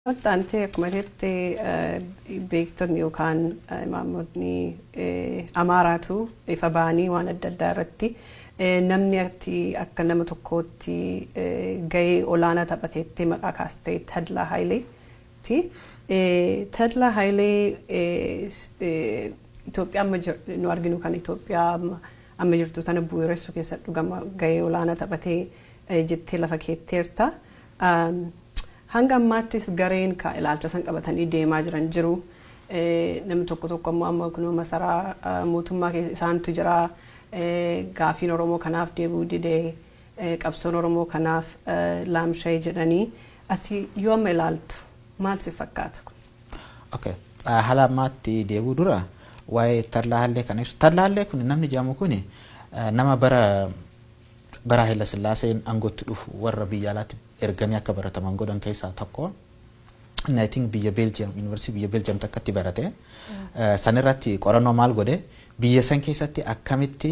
Wanta akkuma jettee, beektonni yookaan imaamotni Amaaraatu ifa ba'anii waan adda addaa irratti namni ati akka nama tokkootti gahee olaanaa taphateettee maqaa kaastee Tadlaa Hayileeti. Tadlaa Hayilee Itoophiyaa amma nu arginu kan Itoophiyaa amma jirtu tana bu'uuressuu keessatti dhugama gahee olaanaa taphatee jettee lafa keetteerta. Hanga ammaattis gareen ka ilaalcha san qabatanii deemaa jiran jiru. Namni tokko tokko ammoo amma kun masaraa mootummaa isaantu jira. Gaafiin Oromoo kanaaf deebi'uu didee, qabsoon Oromoo kanaaf laamsha'e jedhanii, asii yoo amma ilaaltu maal si fakkaata kun? Okay. Haala ammaatti deebi'uu dura waa'ee Tadlaa Hayilee kana ibsu. Tadlaa Hayilee kun, namni jedhamu kun, nama bara Haayila Sillaaseen aangootti dhufu warra biyya alaatti erganii akka barataman godhan keessaa tokko. I think biyya Belgium, yuunivarsiitii biyya Belgium takkatti barate. San irratti qorannoo maal godhe? Biyya san keessatti akkamitti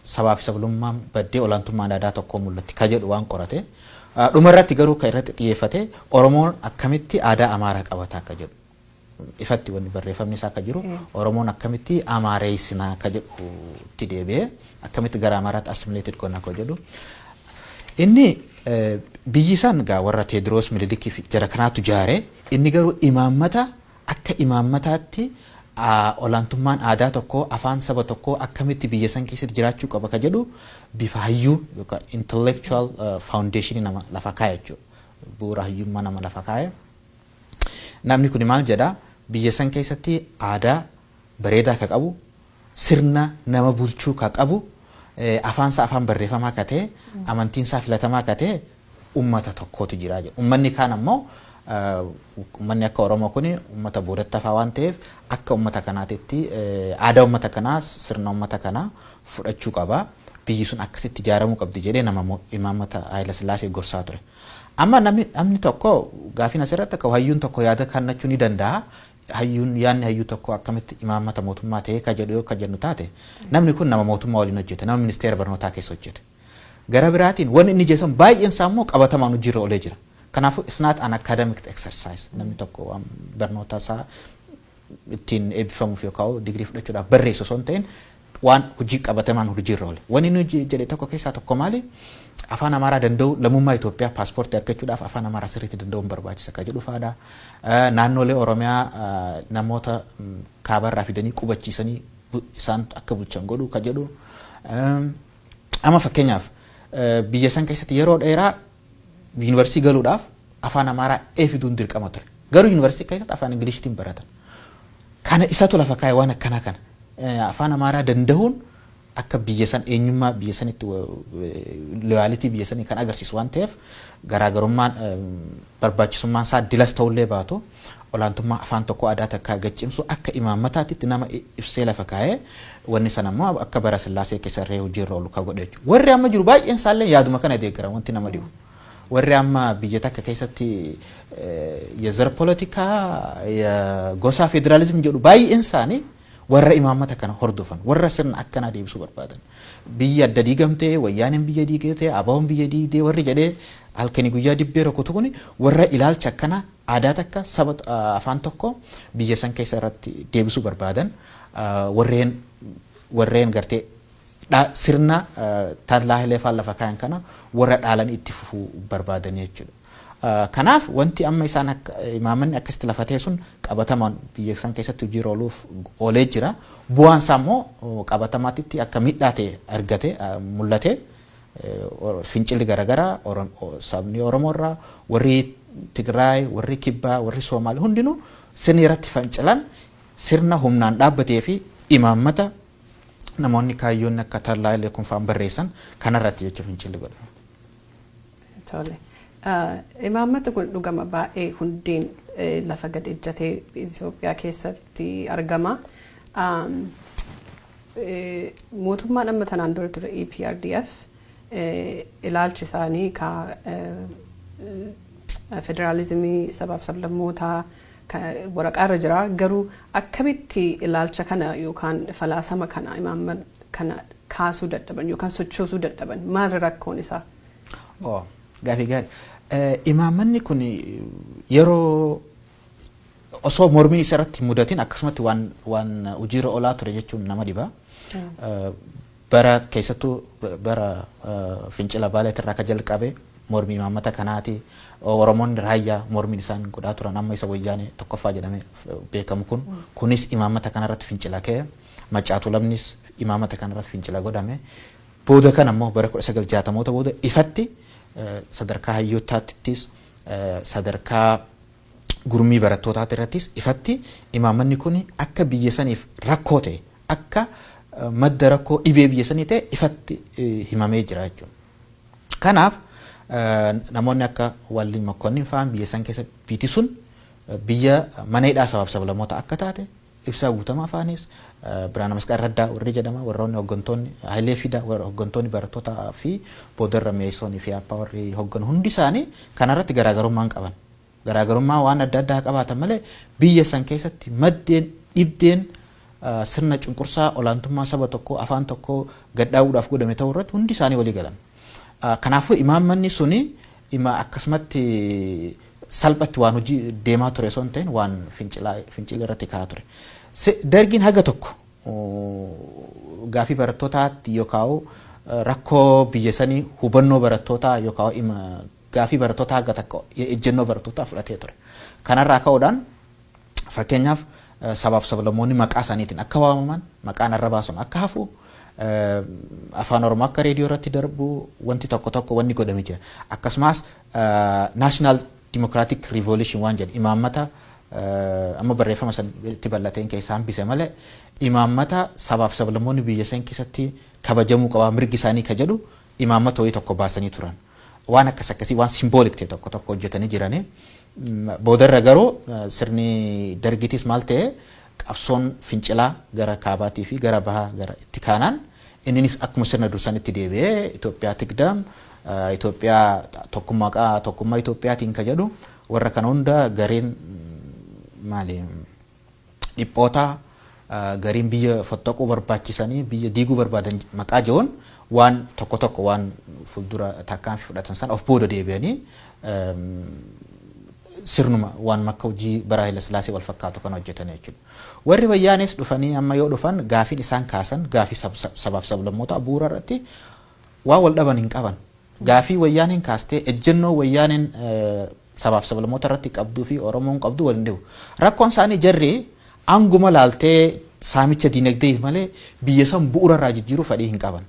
sabaa fi sablammummaan baddee olaantummaan aadaa tokko mul'atti ka jedhu waan qorate. Dhuma irratti garuu kan irratti xiyyeeffate Oromoon akkamitti aadaa Amaaraa qabata akka jedhu. Ifatti wanni barreeffamni isaa akka jiru Oromoon akkamitti Amaareessinaa akka jedhu itti deebi'ee, akkamitti gara Amaaraatti assimilated goona akka jedhu. Inni biyyi isaan gaa warra Teediroos, Minilikii fi jara kanaatu jaare. Inni garuu imaammata akka imaammataatti olaantummaan aadaa tokkoo, afaan saba tokkoo akkamitti biyya san keessatti jiraachuu qaba ka jedhu bifa hayyuu yookaan intellectual foundation nama lafa kaa'e jechuudha. Bu'uura hayyummaa nama lafa kaa'e. Namni kun maal jedhaa? Biyya san keessatti aadaa bareedaa ka qabu, sirna nama bulchuu ka qabu, afaansa afaan barreeffamaa ka ta'e, amantiinsaa filatamaa ka ta'e ummata tokkotu jira jedha. Ummanni kaan ammoo, ummanni akka Oromoo kun ummata boodatti hafaa waan ta'eef, akka ummata kanaatitti aadaa ummata kanaa, sirna ummata kanaa fudhachuu qaba. Biyyi sun akkasitti ijaaramuu qabdi jedhee nama imaammata Haayila Sillaasee gorsaa ture. Amma namni tokko gaafiin asirratti akka hayyuun tokko yaada kennachuu ni danda'a. Hayyuun, yaadni hayyuu tokko akkamitti imaammata mootummaa ta'ee ka jedhu yoo ka jennu taate, namni kun nama mootummaa waliin hojjete, nama ministeera barnootaa keessa hojjete. Gara biraatiin wanni inni jeessan baay'een isaa immoo qabatamaan hojiirra oolee jira. Kanaafuu it's not an academic exercise. Namni tokko waan barnoota isaa ittiin eebbifamuuf yookaan digirii fudhachuudhaaf barreessu osoo hin ta'in, waan hojii qabatamaan hojiirra oole. Wanni inni jedhe tokko keessaa tokko maali? Afaan Amaaraa danda'u, lammummaa Itoophiyaa paaspoortii argachuudhaaf afaan Amaaraa sirriitti danda'uun barbaachisa ka jedhu faadha. Naannolee Oromiyaa namoota kaabarraa fidanii qubachiisanii isaan akka bulchan godhu ka jedhu. Amma fakkeenyaaf biyya san keessatti yeroo dheeraa yuunivarsiitii galuudhaaf afaan Amaaraa fiduun dirqama ture. Garuu yuunivarsiitii keessatti afaan Ingiliishiitiin baratan. Kana isatu lafa kaa'e waan akkanaa kana. Afaan Amaaraa danda'uun akka biyya san eenyummaa biyya sanitti, loyalty biyya sanii kan agarsiisu waan ta'eef, garaagarummaan barbaachisummaan isaa dilas ta'ullee baatu, olaantummaa afaan tokko, aadaa takkaa gaccimsu akka imaammataatitti nama ibsee lafa kaa'ee, wanni sana immoo akka bara Sillaasee keessa irree hojiirra oolu ka godhe jechuudha. Warri amma jiru baay'een isaallee yaaduma kana deeggaran wanti nama dhibu. Warri amma biyya takka keessatti የዘር ፖለቲካ፣ የጎሳ ፌዴራሊዝም jedhu baay'een isaanii warra imaammata kana hordofan, warra sirna akkanaa deebisuu barbaadan. Biyya adda diigamtee, Wayyaaneen biyya diigtee, ABO'n biyya diigdee warri jedhee halkanii guyyaa dibbee rukutu kuni warra ilaalcha akkanaa aadaa takka, saba, afaan tokko biyya san keessa irratti deebisuu barbaadan, warreen gartee sirna Tadlaa Hayilee faan lafa kaayan kana warra dhaalan itti fufuu barbaadan jechuudha. Kanaaf wanti amma isaan akka imaammanni akkasitti lafa ta'e sun qabatamaan biyya san keessatti hojiirra ooluuf oolee jira. Bu'aan isaa immoo qabatamaatti akka miidhaa ta'e argate mul'ate. Fincilli garaagaraa sabni Oromoo irraa, warri Tigraay, warri Kibbaa, warri Soomaalee hundinuu sirni irratti fincilan sirna humnaan dhaabbatee fi imaammata namoonni kaayyoonni akka Tadlaa Hayilee kun fa'aan barreessan kanarratti jechuun fincilli godhame. Tole. Imaammata kun dhugama baay'ee hundeen lafa gad ejjatee Itoophiyaa keessatti argama. Mootummaan amma tanaan dura ture, EPRDF, ilaalchi isaanii ka federaalizimii sabaaf sablammootaa waraqaa irra jira, garuu akkamitti ilaalcha kana yookaan falaasama kana, imaammata kana kaasuu dadhaban yookaan sochoosuu dadhaban? Maal rakkoon isaa? Oh, gaafii gaarii. Imaammanni kun yeroo osoo mormiin isa irratti mudatin akkasumatti waan hojiirra oolaa ture jechuun nama dhiba. Bara keessattuu bara fincila Baaleetirraa akka jalqabe mormii imaammata kanaati. Oromoonni raayyaa mormiin isaan godhaa turan amma isa Wayyaanee tokkoffaa jedhamee beekamu kun kunis imaammata kanarratti fincila ka'e. Maccaatu lamnis imaammata kanarratti fincila godhame. Booda kana immoo bara 1960moota booda ifatti sadarkaa hayyootaattis sadarkaa gurmii barattootaati irrattis ifatti imaammanni kun akka biyya saniif rakkoo ta'e, akka madda rakkoo dhibee biyya sanii ta'e ifatti himamee jira jechuudha. Kanaaf namoonni akka Wallii Makkonnin fa'aan biyya san keessa biiti sun biyya mana hidhaa sabaaf sablammoota akka taate Ibsaa Guutamaa fa'aanis, Biraana Masqal Raddaa warri jedhama, warroonni hooggantoonni Hayilee Fidaa, warra hooggantoonni barattootaa fi boodarra Meesonii fi Abbaa warri hoogganu hundi isaanii kanarratti garaagarummaa hin qaban. Garaagarummaa waan adda addaa qabaatan malee biyya san keessatti maddeen dhibdeen sirna cunqursaa olaantummaa saba tokkoo afaan tokkoo gadhaabuudhaaf godhame ta'uu irratti hundi isaanii walii galan. Kanaafuu imaammanni suni ima akkasumatti salphatti waan hojii deemaa ture osoo hin ta'in waan fincila irratti ka'aa ture. Dargiin haga tokko gaafii barattootaatti yookaan rakkoo biyya sanii hubannoo barattootaa yookaan gaafii barattootaa haga tokko ejjennoo barattootaa fudhatee ture. Kanarraa ka'uudhaan fakkeenyaaf sabaaf sablammoonni maqaa isaaniitiin akka waamaman, maqaan arrabaa sun akka hafu, afaan Oromoo akka reediyoo irratti darbu wanti tokko tokko wanni godhamee jira. Akkasumas National Democratic Revolution waan jedhu imaammata amma barreeffama san itti bal'ateen keessaa hambise malee imaammata sabaaf sablammoonni biyya san keessatti kabajamuu qabaa mirgi isaanii ka jedhu imaammata wayii tokko baasanii turan. Waan akkas akkasii waan symbolic ta'e tokko tokko hojjetanii jiranii. Boodarra garuu sirni dargitis maal ta'e, qabsoon fincilaa gara kaabaatii fi gara bahaa gara itti kaanaan inninis akkuma sirna dursanitti deebi'ee Itoophiyaa tigdaam, Itoophiyaa tokkummaa, tokkummaa Itoophiyaatiin ka jedhu warra kana hunda gareen maali dhiphoota gariin biyya fottaquu barbaachisanii biyya diiguu barbaadan maqaa jiruun waan tokko tokko waan fuuldura tarkaanfii fudhatan sana of booda deebi'anii sirnuma waan makka hojii bara Haayila Sillaasee wal fakkaatu kan hojjetan jechuudha. Warri Wayyaanis dhufanii amma yoo dhufan gaafiin isaan kaasan gaafii sabaaf sablammoota bu'uura irratti waan wal dhaban hin qaban. Gaafii Wayyaaniin kaastee ejjennoo Wayyaaniin sabaaf sablammoota irratti qabduu fi Oromoon qabdu wal hin dhibu. Rakkoon isaanii jarri anguma laaltee saamicha diinagdee malee biyya san bu'uura irraa jijjiiruu fedhii hin qaban.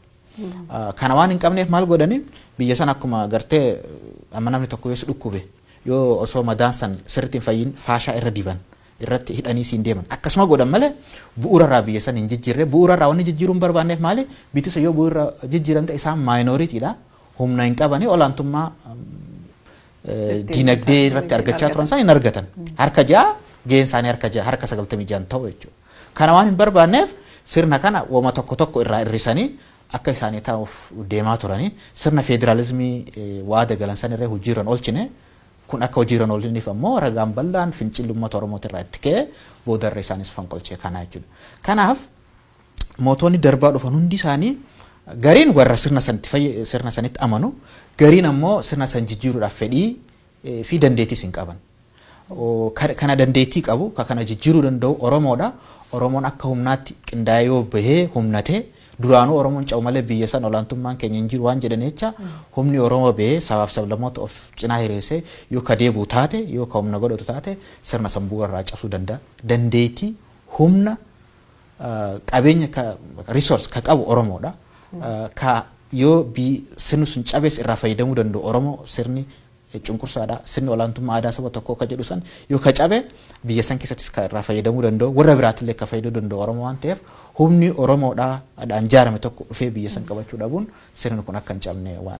Kana waan hin qabneef maal godhani, biyya san akkuma gartee amma namni tokko yoo si dhukkube yoo osoo madaan san sirriitti hin fayyin faashaa irra diban irratti hidhanii siin deeman akkasuma godhan malee bu'uura irraa biyya san hin jijjiirre. Bu'uura irraa wanni jijjiiruu hin barbaanneef maali, biyyi sun yoo bu'uura jijjiiramte isaan minority dha, humna hin qabanii, olaantummaa diinagdee irratti argachaa turan san hin argatan. Harka 6 gaheen isaanii harka 6 harka 96 ta'u jechuudha. Kana waan hin barbaanneef sirna kana wama tokko tokko irraa hir'isanii akka isaanii ta'uuf deemaa turanii sirna federaalizimii waada galan san irra hojiirra oolchine. Kun akka hojiirra ooliniif ammoo ragaan bal'aan fincilli uummata Oromooti irraa itti ka'ee boodarra isaanis fonqolchee kana jechuudha. Kanaaf mootonni darbaa dhufan hundi isaanii gariin warra sirna sanitti amanu, gariin ammoo sirna san jijjiiruudhaaf fedhii fi dandeettiis hin qaban. Kana dandeettii qabu kana jijjiiruu danda'u Oromoodha. Oromoon akka humnaatti qindaa'ee yoo bahee humnatee, duraanuu Oromoon ce'u malee biyya san olaantummaan keenya hin jiru waan jedhan jecha, humni Oromoo bahee sabaaf sablammoota of cinaa hiriirsee yoo ka deebi'u taate, yoo ka humna godhatu taate, sirna san bu'uura irraa cabsuu danda'a. Dandeettii, humna, qabeenya, resource ka qabu Oromoodha. Ka yoo sirni sun cabees irraa fayyadamuu danda'u Oromoo. Sirni cunqursaadha. Sirni olaantummaa aadaa saba tokkoo ka jedhu san yoo ka cabe biyya san keessattis ka irraa fayyadamuu danda'u, warra biraatillee ka fayyadamuu danda'u Oromoo waan ta'eef, humni Oromoodhaan ijaarame tokko dhufee biyya san qabachuu dhabuun sirni kun akka hin cabne waan